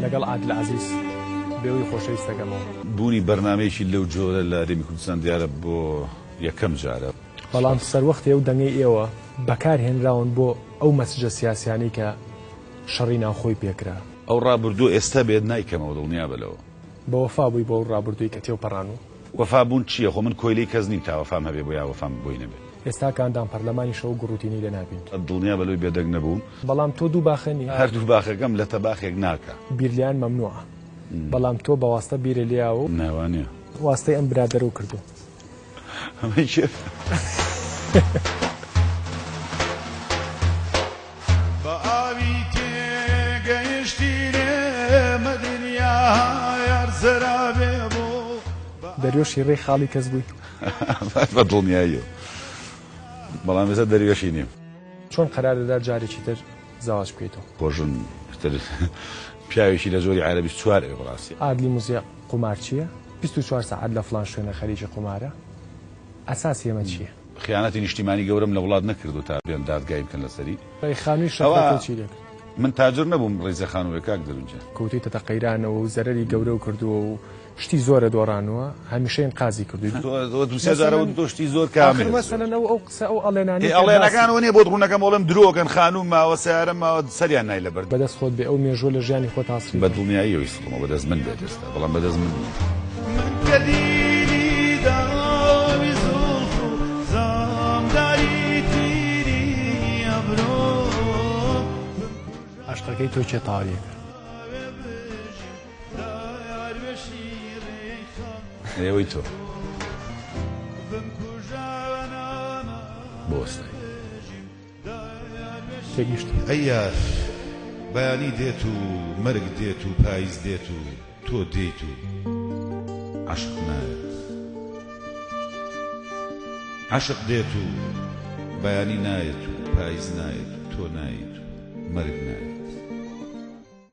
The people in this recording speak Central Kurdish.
لەگەڵ عادل عەزیز بێوەی خۆشەویستەکەمەوە. بوونی بەرنامەیەکی لەو جۆرە لە هەرێمی کوردستان دیارە بۆ یەکەم جارە. بەڵام سەروەختی ئەو دەنگەی ئێوە بەکار هێنراون بۆ ئەو مەسجە سیاسیانەی کە شەڕی ناوخۆی پێکرا. ئەو ڕابردوو ئێستا بێت نایکەمەوە دڵنیابە لەوە. بە وەفا بووی بۆ ئەو ڕابردووی کە تێو پەڕانوو. وەفا بوون چییە؟ خۆ من کۆیلەی کەس نیم تا وەفام هەبێ بۆ یا وەفام بۆی نەبێ. ئێستا کە ئەندام پەرلەمانیشە ئەو گوڕوتینەی لێ نابینی. دڵنیابە لەوەی بێدەنگ نەبووم. بەڵام تۆ دوو باخە نی. هەردوو باخەکەم لەتە باخێک ناکا. بیرلێیان مەمنوعە بەڵام تۆ بە واستە بیرە لێیاوە و. نا وا نیە. واستەی ئەم برادەرەو کردووە. ئەمەی کێ؟ بە ئاوی تێگەیشتی لێمە دنیا یار زەرابێ بۆ. دەریۆشی ڕێی خاڵی کەس بووی؟ بە دڵنیاییەوە بەڵام ئێستا دەریۆشی نیم. چۆن قەرار دەدا جارێکی تر زەواج بکەیتەوە؟ خۆ ژن پتر پیاوێکی لە جۆری عەرەبی 24 ئەوێ بەڕاستی. عادلی موزیع قومارچییە؟ 24 سەعات لە فڵان شوێنە خەریکی قومارە؟ ئەساسی ئەمە چییە؟ خیانەتی نیشتیمانی گەورەم لە وڵات نەکردوە تا بێن دادگایی بکەن لەسەری. ئەی خانووی شەفرەکەو چی لێکرد؟ من تاجر نەبووم ڕیزە خانووێ کاک دەروون گیان. کەوتویتەتە قەیرانەوە و زەرەری گەورەو کردووە و شتی زۆرە دۆڕانووە هەمیشە ئینقازی کردووی. تۆ دوو سێ جارە وتت تۆ شتی زۆر کامل. ئاخر مەسەلەن ئەو ئەو قسە ئەو ئەڵێنانەی ئێ ئەڵێنەکان ئەوە نیە بۆت ڕوونەکەم ئەڵێم درۆ ئەکەن خانووم ماوە سەیارەم ماوە سەریان نای لەبەر. بەدەست خۆت بێ ئەو مێژووە لە ژیانی خۆتا سڕیتەوە. بە دڵنیاییەوە ئیسڕمەوە بەدەست من بێت ئێستا بەڵام بەدەست من نیە. من کە دیلی داوی زوڵف و زامداری تیری ئەبرۆم. عەشقەکەی تۆ کێ تەواوی ئەکا؟ ئێوەی تۆ بۆ وەستای. تێگەیشتم. ئەی یار بەیانی دێت و مەرگ دێت و پایز دێت و تۆ دێیت و عەشق نایەت. عەشق دێت و بەیانی نایەت و پایز نایەت و تۆ نایەیت و مەرگ نایەت.